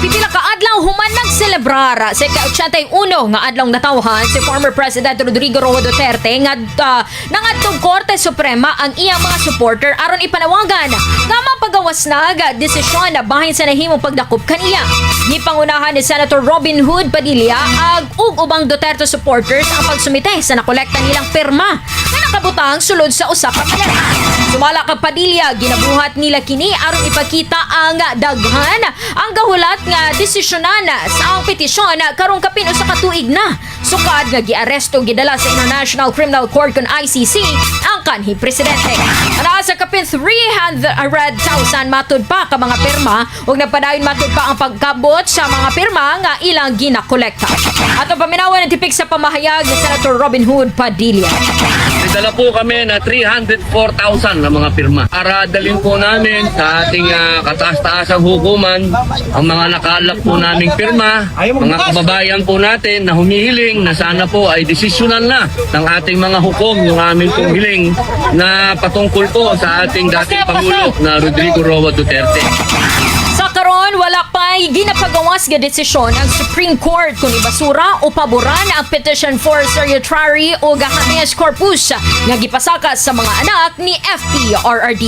Pipila ka adlaw human nagselebrar sa ika-81 nga adlaw natawhan si former President Rodrigo Roa Duterte nga nangadtong Korte Suprema ang iyang mga supporter aron ipanawagan nga mapagawas na nga desisyon na bahin sa nahimong pagdakop kaniya. Gipangunahan ni Senator Robin Hood Padilla ag ug ubang Duterte supporters ang pagsumite sa nakolekta nilang pirma nga nakabutang sulod sa usa ka maleta. Sumala kang Padilla, ginabuhat nila kini aron ipakita ang daghan ang gahulat nga desisyonan sa ang petisyon karong kapin usa ka tuig na. Sukad nga giaresto, gidala sa International Criminal Court kon ICC ang kanhi presidente. Naa sa kapin 300,000 matud pa ka mga pirma ug nagpadayon matud pa ang pagkabot sa mga pirma nga ilang ginakolekta. Ato paminawan ang tipik sa pamahayag ni Senator Robin Hood Padilla. May dala po kami na 304,000 na mga pirma. Para dalhin po namin sa ating kataas-taasang hukuman ang mga nakalap po naming pirma, mga kababayan po natin na humihiling na sana po ay desisyonan na ng ating mga hukom yung aming pong hiling na patungkol po sa ating dating Pangulo na Rodrigo Roa Duterte. Sa karon, wala pa ginapagawas nga desisyon ang Supreme Court kung ibasura o paboran ang petition for certiorari o habeas corpus nga gipasaka sa mga anak ni FPRRD.